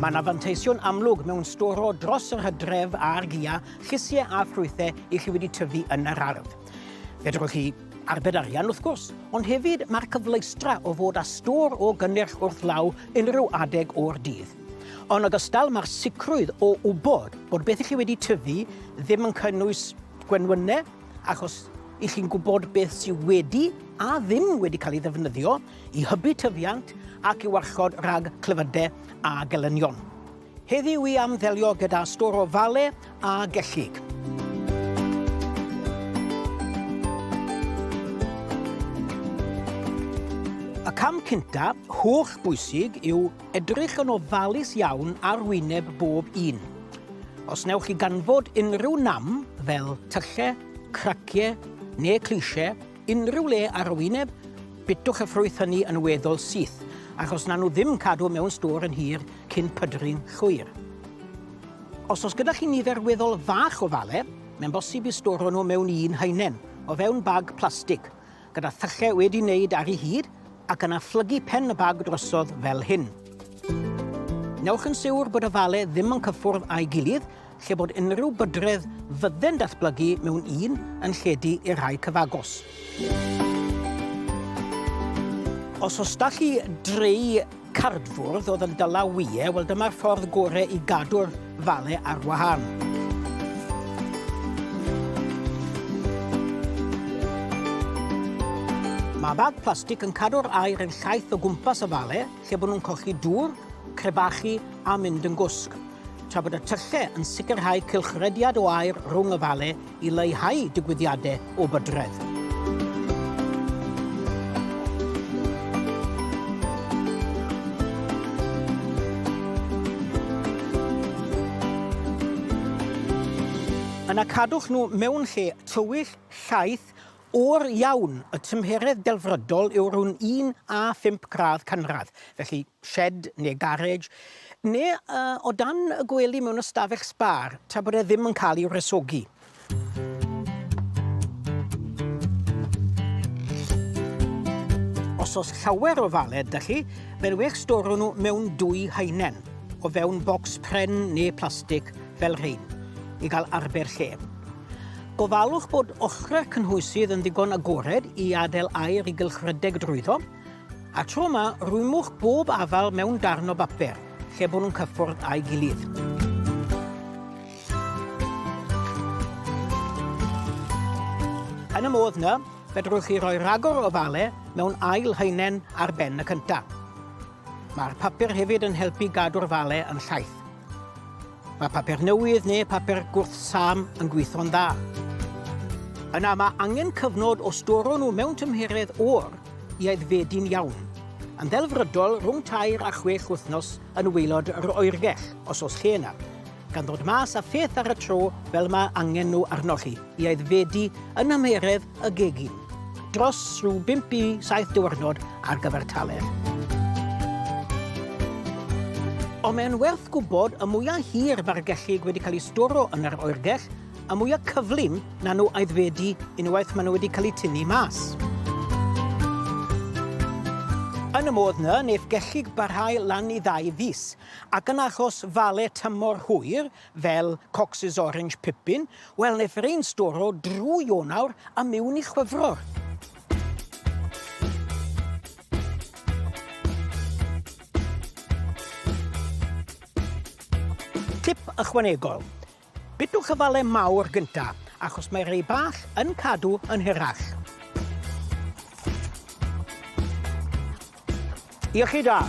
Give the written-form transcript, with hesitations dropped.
Mae yna fanteision amlwg mewn storo dros yr hydref a'r gia, llysiau a ffrwythau i chi wedi tyfu yn yr ardd. Fedrwch chi arbed arian wrth gwrs, ond hefyd mae'r cyfleustra o fod â stôr o gynnyrch wrth law unrhyw adeg o'r dydd. Yn ogystal, mae'r sicrwydd o wybod bod beth i chi wedi tyfu ddim yn cynnwys gwenwynau, achos i chi'n gwybod beth sydd wedi a ddim wedi cael ei ddefnyddio i hybu tyfiant ac i warchod rhag clefydau a gelynion. Heddiw i am ddelio gyda stôr o fale a gellyg. Y cam cynta, holl bwysig, yw edrych yn ofalus iawn ar wyneb bob un. Os newch chi ganfod unrhyw nam, fel tyllau, craciau neu clisiau, unrhyw le ar y wyneb, bitwch y ffrwyth hynny yn weddol syth, achos na nhw ddim cadw mewn stôr yn hir cyn pydru'n llwyr. Os oes gyda chi nifer weddol fach o fale, mae'n bosib i storo nhw mewn un haenen, o fewn bag plastig, gyda thyllau wedi wneud ar ei hyd ac yna phlygu pen y bag drosodd fel hyn. Newch yn siwr bod y fale ddim yn cyffwrdd â'i gilydd, lle bod unrhyw bydredd fydde'n datblygu mewn un yn lledu i'r rhai cyfagos. Os oes da chi drei cardfwrdd oedd yn dala wyau, wel dyma'r ffordd gore i gadw'r fale ar wahân. Mae bag plastig yn cadw'r aer yn llaith o gwmpas y fale, lle bod nhw'n colli dŵr, crebachu a mynd yn gwsg, tra bod y tyllau yn sicrhau cylchrediad o aer rhwng y fale i leihau digwyddiadau o bydredd. Yna cadwch nhw mewn lle tywyll, llaith, oer iawn, y tymheredd delfrydol yw rhwng 1 a 5 gradd canradd, felly shed neu garej, neu uh, o dan y gwely mewn ystafell sbâr, tra bod e ddim yn cael ei wresogi. Os oes llawer o faled da chi, mae'n well storo nhw mewn dwy haenen, o fewn bocs pren neu plastig fel rhein, i gael arber lle. Gofalwch bod ochrau'r cynhwysydd yn ddigon agored i adael aer i gylchredeg drwyddo, A tro 'ma, rwymwch bob afal mewn darn o bapur, lle bod nhw'n cyffwrdd â'i gilydd. Yn y modd 'na, fedrwch chi roi rhagor o afale mewn ail haenen ar ben y cynta. Mae'r papur hefyd yn helpu gadw'r fale yn llaith. Mae papur newydd neu papur gwrth-sâm yn gweithio'n dda. Yna mae angen cyfnod o storo nhw mewn tymheredd oer i aeddfedu'n iawn. Yn ddelfrydol rhwng tair a chwech wythnos yn waelod yr oergell, os oes lle yna, gan ddod mas â pheth ar y tro fel mae angen nhw arnoch chi i aeddfedu yn nhymheredd y gegin, dros rhyw bump i saith diwrnod ar gyfartaledd. Ond mae'n werth gwybod y mwyaf hir mae'r gellyg wedi cael ei storo yn yr oergell, y mwyaf cyflym na nhw aeddfedu unwaith maen nhw wedi cael eu tynnu mas. Yn y modd 'na, neiff gellyg barhau lan i ddau fis, ac yn achos fale tymor hwyr, fel Cox's Orange Pippin, wel neiff rein storo drwy Ionawr a miwn i Chwefror. Tip ychwanegol. Bitwch y fale mawr gynta, achos mae rei bach yn cadw yn hirach. Iechyd da!